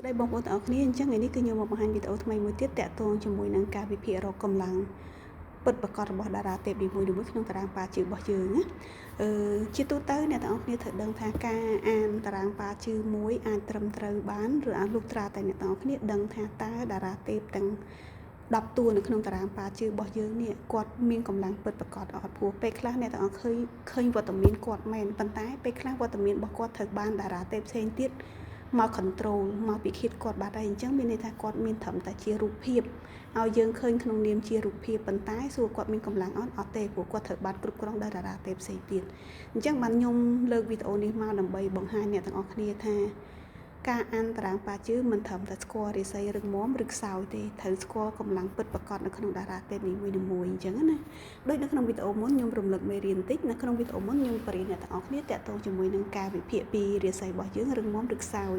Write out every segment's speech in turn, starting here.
ស្ដីបងប្អូនទាំងអស់គ្នាអញ្ចឹងថ្ងៃនេះគឺខ្ញុំមកបង្ហាញវីដេអូថ្មីមួយទៀតតាក់ទងជាមួយនឹងការវិភាគរកកម្លាំងពិតប្រាកដរបស់តារាទេពនីមួយៗក្នុងតារាងបាជើរបស់យើងណាជាទូទៅអ្នកទាំងអស់គ្នាត្រូវដឹងថាការអានតារាងបាជើមួយអាចត្រឹមត្រូវបានឬអាចលុះត្រាតែអ្នកទាំងអស់គ្នាដឹងថាតើតារាទេពទាំង10តួនៅក្នុងតារាងបាជើរបស់យើងនេះគាត់មានកម្លាំងពិតប្រាកដអត់ព្រោះពេលខ្លះអ្នកទាំងអស់ឃើញវត្តមានគាត់មែនប៉ុន្តែពេលខ្លះវត្តមានរបស់គាត់ត្រូវបានតារាទេពផ្សេងទៀតមក control មកពិឃាតគាត់បាត់ហើយអញ្ចឹងមានន័យថាគាត់មានត្រឹមតែជារូបភាពឲ្យយើងឃើញក្នុងនាមជារូបភាពប៉ុន្តែសួរគាត់មានកម្លាំងអត់អត់ទេព្រោះគាត់ត្រូវបានគ្រប់គ្រងដោយតារាទេពផ្សេងទៀតអញ្ចឹងបានខ្ញុំលើកវីដេអូនេះមកដើម្បីបង្ហាញអ្នកទាំងអស់គ្នាថាការអានតារាងបាជើមិនត្រឹមតែស្គាល់រាសីរឹងមាំឬខ្សោយទេត្រូវស្គាល់កម្លាំងពិតប្រាកដនៅក្នុងតារាទេពនីមួយៗអញ្ចឹងណាដូចនៅក្នុងវីដេអូមុនខ្ញុំរំលឹកមេរៀនបន្តិចនៅក្នុងវីដេអូមុនខ្ញុំបរៀនអ្នកទាំងអស់គ្នាតាក់ទងជាមួយនឹងការវិភាគពីរាសីរបស់យើងរឹងមាំឬខ្សោយ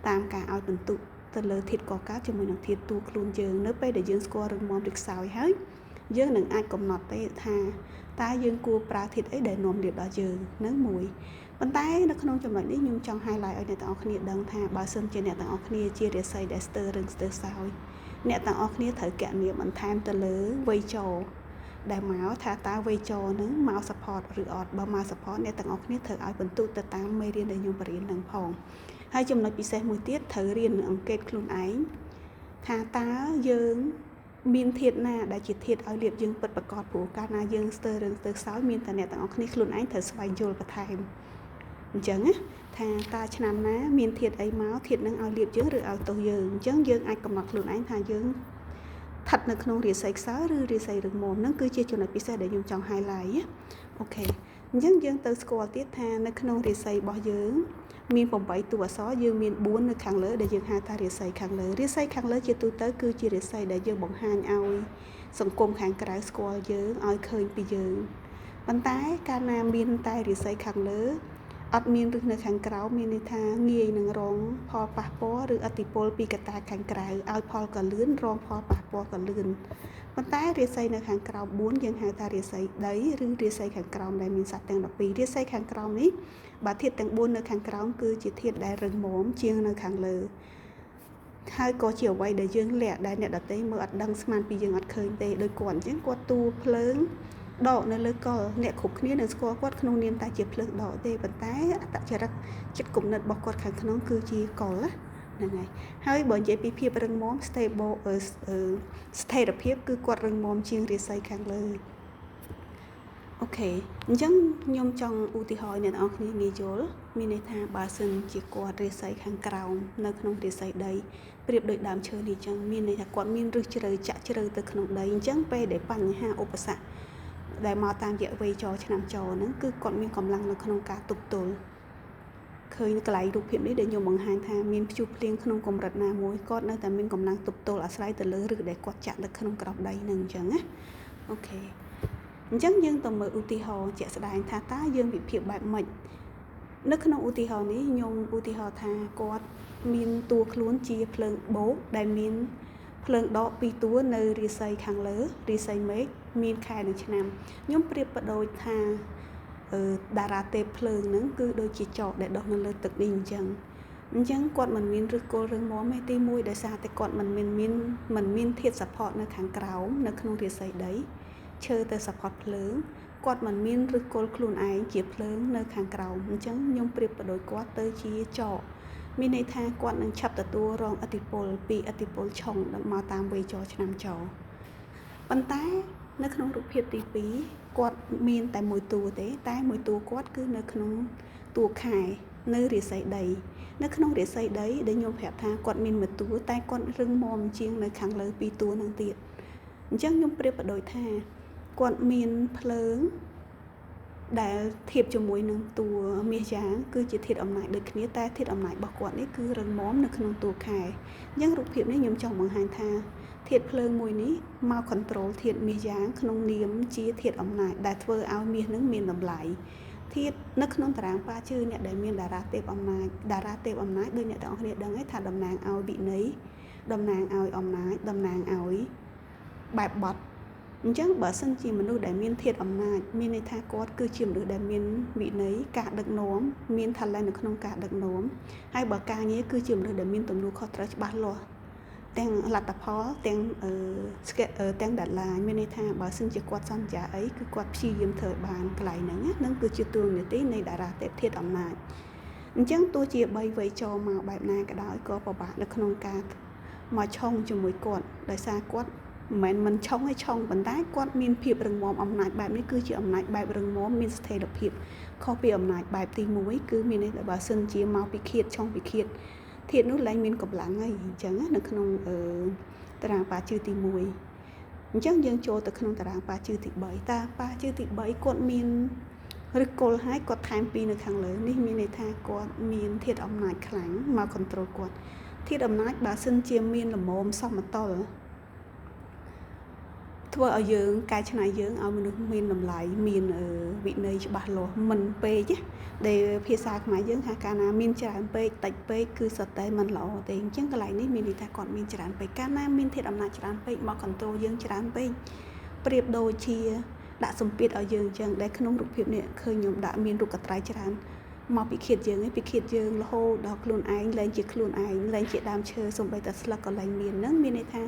តាមការឲ្យបន្ទុកទៅលើធាតុកកើតជាមួយនឹងធាតុតួខ្លួនយើងនៅពេលដែលយើងស្គាល់រឹងមាំឬខ្សោយហើយយើងនឹងអាចកំណត់ទេថាតើយើងគួរប្រើធាតុអីដែលនាំលាភដល់យើងនឹងមួយប៉ុន្តែនៅក្នុងចំណុចនេះខ្ញុំចង់ highlight ឲ្យអ្នកទាំងអស់គ្នាដឹងថាបើសិនជាអ្នកទាំងអស់គ្នាជារាសីដែលស្ទើររឹងស្ទើរខ្សោយអ្នកទាំងអស់គ្នាត្រូវគណនាបន្ថែមទៅលើវ័យចរដែលមកថាតើវ័យចរនឹងមក support ឬអត់បើមក support អ្នកទាំងអស់គ្នាត្រូវឲ្យបន្ទុកទៅតាមមេរៀនដែលខ្ញុំបរៀននឹងផងហើយចំណុចពិសេសមួយទៀតត្រូវរៀនអង្កេតខ្លួនឯងថាតើយើងមានធាតុណាដែលជាធាតុឲ្យលាភយើងពិតប្រាកដព្រោះកាលណាយើងស្ទើររឹងស្ទើរខ្សោយមានតែអ្នកទាំងអស់គ្នាខ្លួនឯងត្រូវស្វែងយល់បន្ថែមអញ្ចឹងណាថាតើឆ្នាំណាមានធាតុអីមកធាតុនឹងឲ្យលាភយើងឬឲ្យទោសយើងអញ្ចឹងយើងអាចកំណត់ខ្លួនឯងថាយើងស្ថិតនៅក្នុងរាសីខ្សោយឬរាសីរឹងមាំហ្នឹងគឺជាចំណុចពិសេសដែលខ្ញុំចង់ highlight ណាOK អញ្ចឹងយើងទៅស្គាល់ទៀតថានៅក្នុងរាសីរបស់យើងមាន8តួអក្សរយើងមាន4នៅខាងលើដែលយើងហៅថារាសីខាងលើរាសីខាងលើជាទូទៅគឺជារាសីដែលយើងបង្ហាញឲ្យសង្គមខាងក្រៅស្គាល់យើងឲ្យឃើញពីយើងប៉ុន្តែកាលណាមានតែរាសីខាងលើអត់មានឬនៅខាងក្រៅមានន័យថាងាយនឹងរងផលប៉ះពាល់ឬឥទ្ធិពលពីកត្តាខាងក្រៅឲ្យផលក៏លឿនរងផលប៉ះពាល់ក៏លឿនប៉ុន្តែរាសីនៅខាងក្រៅ4យើងហៅថារាសីដីឬរាសីខាងក្រោមដែលមានសត្វទាំង12រាសីខាងក្រោមនេះបើធាតុទាំង4នៅខាងក្រោមគឺជាធាតុដែលរឹងមាំជាងនៅខាងលើហើយក៏ជាអ្វីដែលយើងលាក់ដែលអ្នកដទៃមើលអត់ដឹងស្មានពីយើងអត់ឃើញទេដោយគាត់អញ្ចឹងគាត់តួភ្លើងដកនៅលើកលអ្នកគ្រប់គ្នានឹងស្គាល់គាត់ក្នុងនាមតែជាភ្លើងដកទេប៉ុន្តែអត្តចរិតចិត្តគំនិតរបស់គាត់ខាងក្នុងគឺជាកលណាហ្នឹងហើយហើយបើនិយាយពីភាពរឹងមាំ stable ស្ថិរភាពគឺគាត់រឹងមាំជាងរាសីខាងលើOK អញ្ចឹងខ្ញុំចង់ឧទាហរណ៍អ្នកទាំងអស់គ្នាងាយយល់មានន័យថាបើសិនជាគាត់រាសីខាងក្រោមនៅក្នុងរាសីដីប្រៀបដូចដើមឈើនេះអញ្ចឹងមានន័យថាគាត់មានឫសជ្រៅចាក់ជ្រៅទៅក្នុងដីអញ្ចឹងពេលដែលបញ្ហាឧបសគ្គដែលមកតាមរយៈវ័យចឆ្នាំចហ្នឹងគឺគាត់មានកម្លាំងនៅក្នុងការទប់ទល់ឃើញកន្លែងរូបភាពនេះដែលខ្ញុំបង្ហាញថាមានព្យុះភ្លៀងក្នុងកម្រិតណាមួយគាត់នៅតែមានកម្លាំងទប់ទល់អាស្រ័យទៅលើឫសដែលគាត់ចាក់នៅក្នុងក្រោមដីហ្នឹងអញ្ចឹងណាOK អញ្ចឹងយើងទៅមើលឧទាហរណ៍ជាក់ស្ដែងថាតើយើងវិភាគបែបម៉េចនៅក្នុងឧទាហរណ៍នេះខ្ញុំឧទាហរណ៍ថាគាត់មានតួខ្លួនជាភ្លើងបូកដែលមានភ្លើងដកពីរតួនៅរាសីខាងលើរាសីមេឃមានខែនិងឆ្នាំខ្ញុំប្រៀបបដូចថាតារាទេពភ្លើងហ្នឹងគឺដូចជាចកដែលដុះនៅលើទឹកនេះអញ្ចឹងគាត់មិនមានឫសគល់រឹងមាំទេទី1ដោយសារតែគាត់មិនមានធាតុ support នៅខាងក្រោមនៅក្នុងរាសីដីឈើទៅ support ភ្លើងគាត់មិនមានឫសគល់ខ្លួនឯងជាភ្លើងនៅខាងក្រោមអញ្ចឹងខ្ញុំប្រៀបបដូចគាត់ទៅជាចកមានន័យថាគាត់នឹងឆាប់ទទួលរងឥទ្ធិពលពីឥទ្ធិពលឆុងមកតាមវ័យចឆ្នាំចប៉ុន្តែនៅក្នុងរូបភាពទី2គាត់មានតែមួយតួទេតែមួយតួគាត់គឺនៅក្នុងតួខែនៅរាសីដីនៅក្នុងរាសីដីដែលខ្ញុំប្រាប់ថាគាត់មានមួយតួតែគាត់រឹងមាំជាងនៅខាងលើពីរតួនឹងទៀតអញ្ចឹងខ្ញុំប្រៀបបដូចថាគាត់មានភ្លើងដែលធៀបជាមួយនឹងតួមាសយ៉ាងគឺជាធាតុអំណាចដូចគ្នាតែធាតុអំណាចរបស់គាត់នេះគឺរឹងមាំនៅក្នុងតួខែអញ្ចឹងរូបភាពនេះខ្ញុំចង់បង្ហាញថាធាតុភ្លើងមួយនេះមក control ធាតុមាសយ៉ាងក្នុងនាមជាធាតុអំណាចដែលធ្វើឲ្យមាសនឹងមានតម្លៃធាតុនៅក្នុងតារាងបាជើអ្នកដែលមានតារាទេពអំណាចតារាទេពអំណាចដូចអ្នកទាំងអស់គ្នាដឹងហើយថាតំណាងឲ្យវិន័យតំណាងឲ្យអំណាចតំណាងឲ្យបែបបត់ អញ្ចឹងបើសិនជាមនុស្សដែលមានធាតុអំណាចមានន័យថាគាត់គឺជាមនុស្សដែលមានវិន័យការដឹកនាំមាន talent នៅក្នុងការដឹកនាំហើយបើការងារគឺជាមនុស្សដែលមានទំនួលខុសត្រូវច្បាស់លាស់ទាំងលទ្ធផលទាំងទាំង deadline មានន័យថាបើសិនជាគាត់សន្យាអីគឺគាត់ព្យាយាមធ្វើឲ្យបានកន្លែងហ្នឹងហ្នឹងគឺជាតួនាទីនៃតារាទេពធាតុអំណាចអញ្ចឹងទោះជា3វ័យចមកបែបណាក៏ដោយក៏ពិបាកនៅក្នុងការមកឆុងជាមួយគាត់ដោយសារគាត់មិនមែនមិនឆុងឲ្យឆុងប៉ុន្តែគាត់មានភាពរឹងមាំអំណាចបែបនេះគឺជាអំណាចបែបរឹងមាំមានស្ថិរភាពខុសពីអំណាចបែបទី1គឺមានន័យថាបើសិនជាមកពីឃាតឆុងពីឃាតធាតុនោះលែងមានកម្លាំងហើយអញ្ចឹងនៅក្នុងតារាងបាជឺទី1អញ្ចឹងយើងចូលទៅក្នុងតារាងបាជឺទី3តាបាជឺទី3គាត់មានឫសគល់ហើយគាត់ថែម2នៅខាងលើនេះមានន័យថាគាត់មានធាតុអំណាចខ្លាំងមក control គាត់ធាតុអំណាចបើសិនជាមានល្មមសមតុល្យធ្វើឲ្យយើងកែច្នៃយើងឲ្យមនុស្សមានតម្លៃមានវិន័យច្បាស់លាស់មិនពេកដែលភាសាខ្មែរយើងថាកាលណាមានច្រើនពេកតិចពេកគឺសុទ្ធតែមិនល្អទេអញ្ចឹងកន្លែងនេះមានន័យថាគាត់មានច្រើនពេកកាលណាមានធាតុអំណាចច្រើនពេកមក control យើងច្រើនពេកប្រៀបដូចជាដាក់សម្ពាធឲ្យយើងអញ្ចឹងដែលក្នុងរូបភាពនេះឃើញខ្ញុំដាក់មានរូបកត្រៃច្រើនមកពីឃាតយើងឯងពីឃាតយើងរហូតដល់ខ្លួនឯងលែងជាខ្លួនឯងលែងជាដើមឈើសំបីតែស្លឹកក៏លែងមានហ្នឹងមានន័យថា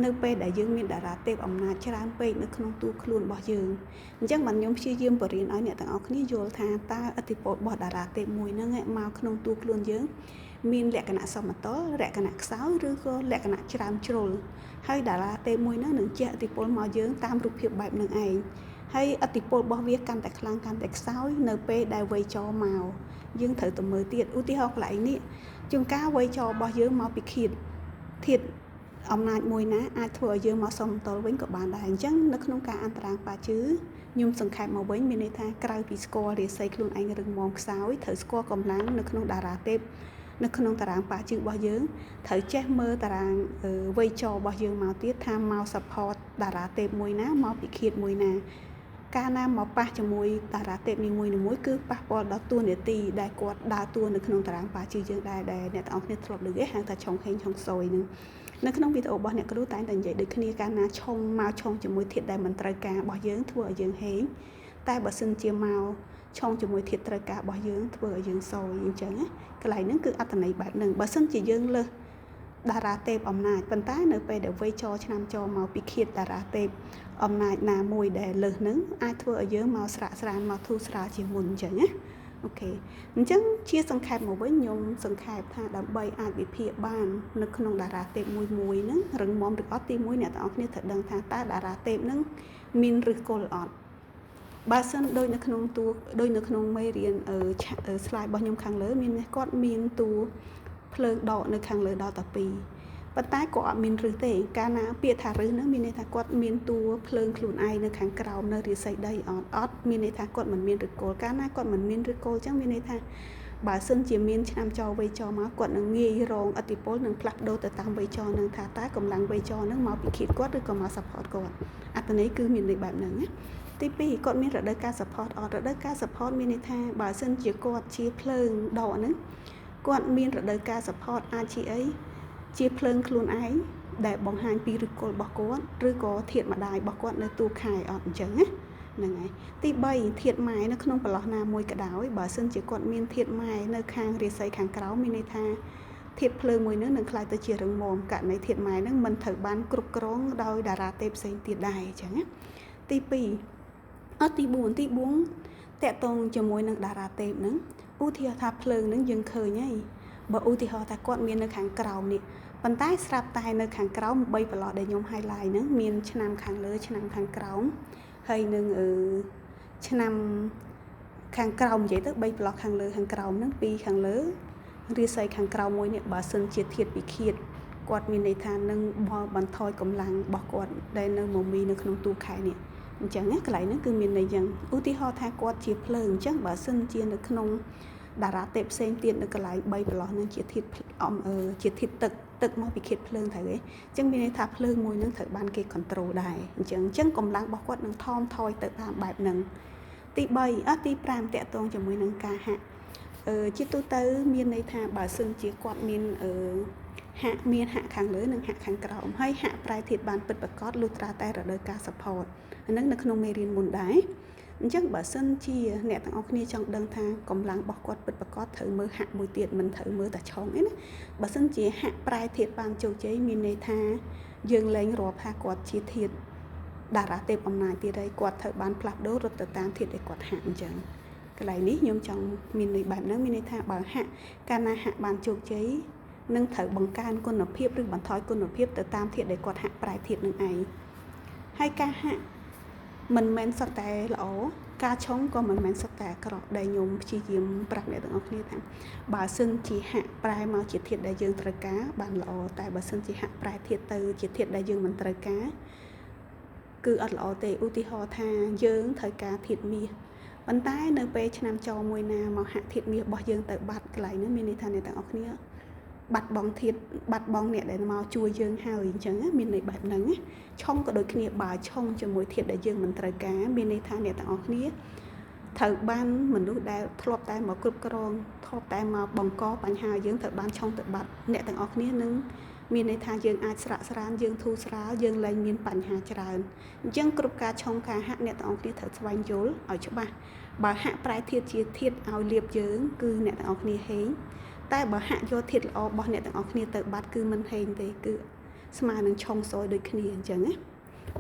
នៅពេលដែលយើងមានតារាទេពអំណាចច្រើនពេកនៅក្នុងតួខ្លួនរបស់យើងអញ្ចឹងបានខ្ញុំព្យាយាមបរៀនឲ្យអ្នកទាំងអស់គ្នាយល់ថាតើឥទ្ធិពលរបស់តារាទេពមួយហ្នឹងមកក្នុងតួខ្លួនយើងមានលក្ខណៈសមតុល្យលក្ខណៈខ្សោយឬក៏លក្ខណៈច្រើនជ្រុលហើយតារាទេពមួយហ្នឹងនឹងជះឥទ្ធិពលមកយើងតាមរូបភាពបែបហ្នឹងឯងហើយឥទ្ធិពលរបស់វាកាន់តែខ្លាំងកាន់តែខ្សោយនៅពេលដែលវ័យចមកយើងត្រូវទៅមើលទៀតឧទាហរណ៍កន្លែងនេះជួនកាលវ័យចរបស់យើងមកពីឃាតធាតុអំណាចមួយណាអាចធ្វើឲ្យយើងមកសមតុល្យវិញក៏បានដែរអញ្ចឹងនៅក្នុងការអន្តរាងបាជឺខ្ញុំសង្ខេបមកវិញមានន័យថាក្រៅពីស្គាល់រាសីខ្លួនឯងរឹងមាំខ្សោយត្រូវស្គាល់កម្លាំងនៅក្នុងតារាទេពនៅក្នុងតារាងបាជឺរបស់យើងត្រូវចេះមើលតារាងវ័យចរបស់យើងមកទៀតថាមក support តារាទេពមួយណាមកពីឃាតមួយណាកាលណាមកប៉ះជាមួយតារាទេពនីមួយៗគឺប៉ះពាល់ដល់តួនាទីដែលគាត់ដើរតួនៅក្នុងតារាងបាជឺយើងដែរដែលអ្នកទាំងអស់គ្នាធ្លាប់ឮគេហៅថាឆុងហេងឆុងស៊យហ្នឹងនៅក្នុងវីដេអូរបស់អ្នកគ្រូតែងតែនិយាយដូចគ្នាកាលណាឆុងមកឆុងជាមួយធាតុដែលមិនត្រូវការរបស់យើងធ្វើឲ្យយើងហេងតែបើសិនជាមកឆុងជាមួយធាតុត្រូវការរបស់យើងធ្វើឲ្យយើងស៊យអញ្ចឹងណាកន្លែងហ្នឹងគឺអត្ថន័យបែបហ្នឹងបើសិនជាយើងលើសតារាទេពអំណាចប៉ុន្តែនៅពេលដែលវ័យចឆ្នាំចមកពីឃាតតារាទេពអំណាចណាមួយដែលលើសហ្នឹងអាចធ្វើឲ្យយើងមកស្រាក់ស្រានមកធូរស្រាលជាងមុនអញ្ចឹងណាអូខេអញ្ចឹងជាសង្ខេបមកវិញខ្ញុំសង្ខេបថាដើម្បីអាចវិភាគបាននៅក្នុងតារាទេពមួយមួយហ្នឹងរឹងមាំឬអត់ទី1អ្នកទាំងអស់គ្នាត្រូវដឹងថាតើតារាទេពហ្នឹងមានឫសគល់អត់បើសិនដូចនៅក្នុងតួដូចនៅក្នុងមេរៀន slide របស់ខ្ញុំខាងលើមានគាត់មានតួភ្លើងដកនៅខាងលើដល់តែ2ប៉ុន្តែក៏អត់មានឫសទេកាលណាពាក្យថាឫសហ្នឹងមានន័យថាគាត់មានតួភ្លើងខ្លួនឯងនៅខាងក្រោមនៅរាសីដីអត់មានន័យថាគាត់មិនមានឫសគល់កាលណាគាត់មិនមានឫសគល់អញ្ចឹងមានន័យថាបើសិនជាមានឆ្នាំចវ័យចមកគាត់នឹងងាយរងឥទ្ធិពលនឹងផ្លាស់ប្ដូរទៅតាមវ័យចនឹងថាតើកម្លាំងវ័យចនឹងមកពីឃាតគាត់ឬក៏មក support គាត់អត្ថន័យគឺមានន័យបែបហ្នឹងណាទី2គាត់មានរដូវកាល support អត់រដូវកាល support មានន័យថាបើសិនជាគាត់ជាភ្លើងដកហ្នឹងគាត់មានរដូវកាល support អាចជាអីជាភ្លើងខ្លួនឯងដែលបង្ហាញពីឫសគល់របស់គាត់ឬក៏ធាតុម្ដាយរបស់គាត់នៅតួខែអត់អញ្ចឹងណាហ្នឹងហើយទី3ធាតុម៉ែនៅក្នុងប្រឡោះណាមួយក៏ដោយបើសិនជាគាត់មានធាតុម៉ែនៅខាងរាសីខាងក្រោមមានន័យថាធាតុភ្លើងមួយនឹងនឹងក្លាយទៅជារឹងមាំករណីធាតុម៉ែនឹងមិនត្រូវបានគ្រប់គ្រងដោយតារាទេពផ្សេងទៀតដែរអញ្ចឹងណាទី2អត់ទី4ទី4តកតងជាមួយនឹងតារាទេពហ្នឹងឧទាហរណ៍ថាភ្លើងហ្នឹងយើងឃើញហើយបើឧទាហរណ៍ថាគាត់មាននៅខាងក្រោមនេះប៉ុន្តែស្រាប់តែនៅខាងក្រោម3ប្រឡោះដែលខ្ញុំ highlight ហ្នឹងមានឆ្នាំខាងលើឆ្នាំខាងក្រោមហើយនឹងឆ្នាំខាងក្រោមនិយាយទៅ3ប្រឡោះខាងលើខាងក្រោមហ្នឹង2ខាងលើរាសីខាងក្រោមមួយនេះបើសិនជាធាតុពិឃាតគាត់មានន័យថានឹងបន្ថយកម្លាំងរបស់គាត់ដែលនៅមមីនៅក្នុងទូខែនេះអញ្ចឹងណាកន្លែងហ្នឹងគឺមានន័យយ៉ាងឧទាហរណ៍ថាគាត់ជាភ្លើងអញ្ចឹងបើសិនជានៅក្នុងតារាទេពផ្សេងទៀតនៅកន្លែង3ប្រឡោះហ្នឹងជាធាតុជាធាតុទឹកទឹកមកពីធាតុភ្លើងត្រូវទេអញ្ចឹងមានន័យថាភ្លើងមួយហ្នឹងត្រូវបានគេ control ដែរអញ្ចឹងកម្លាំងរបស់គាត់នឹងថមថយទៅតាមបែបហ្នឹងទី3អទី5តកតងជាមួយនឹងការហាក់ជាទូទៅមានន័យថាបើសិនជាគាត់មាន ហាក់មានហាក់ខាងលើនិងហាក់ខាងក្រោមហើយហាក់ប្រែធាតុបានពិតប្រាកដលុះត្រាតែរដូវកាល support អានឹងនៅក្នុងមេរៀនមុនដែរ។ អញ្ចឹងបើសិនជាអ្នកទាំងអស់គ្នាចង់ដឹងថាកម្លាំងរបស់គាត់ពិតប្រាកដត្រូវមើលហាក់មួយទៀតមិនត្រូវមើលតែឆុងទេណា។បើសិនជាហាក់ប្រែធាតុបានជោគជ័យមានន័យថាយើងលែងរាប់ថាគាត់ជាធាតុតារាទេពអំណាចទៀតហើយគាត់ត្រូវបានផ្លាស់ប្ដូររត់ទៅតាមធាតុដែលគាត់ហាក់។អញ្ចឹងកន្លែងនេះខ្ញុំចង់មានន័យបែបហ្នឹងមានន័យថាបើហាក់កាលណាហាក់បានជោគជ័យនឹងត្រូវបង្កើនគុណភាពឬបន្ថយគុណភាពទៅតាមធាតុដែលគាត់ហាក់ប្រែធាតុនឹងឯងហើយការហាក់មិនមែនសុទ្ធតែល្អការឆុងក៏មិនមែនសុទ្ធតែអាក្រក់ដែលខ្ញុំព្យាយាមប្រាប់អ្នកទាំងអស់គ្នាថាបើសិនជាហាក់ប្រែមកជាធាតុដែលយើងត្រូវការបានល្អតែបើសិនជាហាក់ប្រែធាតុទៅជាធាតុដែលយើងមិនត្រូវការគឺអត់ល្អទេឧទាហរណ៍ថាយើងត្រូវការធាតុមាសប៉ុន្តែនៅពេលឆ្នាំចមួយណាមកហាក់ធាតុមាសរបស់យើងទៅបាត់កន្លែងហ្នឹងមានន័យថាអ្នកទាំងអស់គ្នាបាត់បង់ធាតុបាត់បង់អ្នកដែលមកជួយយើងហើយអញ្ចឹងមានន័យបែបហ្នឹងណាឆុងក៏ដូចគ្នាបើឆុងជាមួយធាតុដែលយើងមិនត្រូវការមានន័យថាអ្នកទាំងអស់គ្នាត្រូវបានមនុស្សដែលធ្លាប់តែមកគ្រប់គ្រងធ្លាប់តែមកបង្កបញ្ហាយើងត្រូវបានឆុងទៅបាត់អ្នកទាំងអស់គ្នានឹងមានន័យថាយើងអាចស្រាក់ស្រានយើងធូរស្រាលយើងលែងមានបញ្ហាច្រើនអញ្ចឹងគ្រប់ការឆុងការហាក់អ្នកទាំងអស់គ្នាត្រូវស្វែងយល់ឲ្យច្បាស់បើហាក់ប្រែធាតុជាធាតុឲ្យលៀបយើងគឺអ្នកទាំងអស់គ្នាហេងតែបើហាក់យកធាតុល្អរបស់អ្នកទាំងអស់គ្នាទៅបាត់គឺមិនហេងទេគឺស្មើនឹងឆុងសយដូចគ្នាអញ្ចឹងណា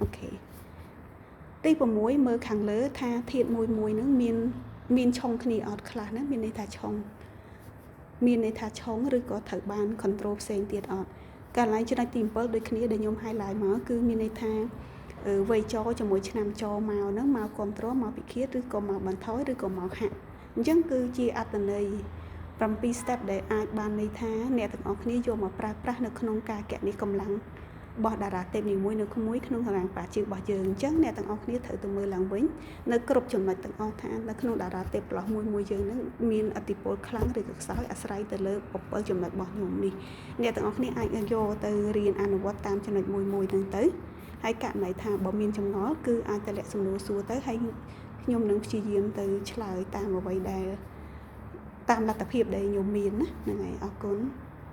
OK ទី6មើលខាងលើថាធាតុមួយមួយហ្នឹងមានមានឆុងគ្នាអត់ខ្លះណាមានន័យថាឆុងមានន័យថាឆុងឬក៏ត្រូវបាន control ផ្សេងទៀតអត់កន្លែងចំណុចទី7ដូចគ្នាដែលខ្ញុំ highlight មកគឺមានន័យថាវ័យចជាមួយឆ្នាំចមកហ្នឹងមក control មកពិឃាតឬក៏មកបន្ថយឬក៏មកហាក់អញ្ចឹងគឺជាអត្តន័យ7 step ដែលអាចបានន័យថាអ្នកទាំងអស់គ្នាយកមកប្រើប្រាស់នៅក្នុងការកណិកម្លាំងរបស់តារាទេពនីមួយនៅក្មួយក្នុងតារាងបាជើងរបស់យើងអញ្ចឹងអ្នកទាំងអស់គ្នាត្រូវទៅមើលឡើងវិញនៅគ្រប់ចំណុចទាំងអស់ថានៅក្នុងតារាទេពប្លោះមួយមួយយើងនឹងមានអតិពលខ្លាំងឬក៏ខ្សោយអាស្រ័យទៅលើ7ចំណុចរបស់ខ្ញុំនេះអ្នកទាំងអស់គ្នាអាចយកទៅរៀនអនុវត្តតាមចំណុចមួយមួយហ្នឹងទៅហើយករណីថាបើមានចម្ងល់គឺអាចទៅលាក់សំណួរសួរទៅហើយខ្ញុំនឹងព្យាយាមទៅឆ្លើយតាមអ្វីដែលតាមលទ្ធភាពដែលខ្ញុំមានណាហ្នឹងហើយអរគុណ។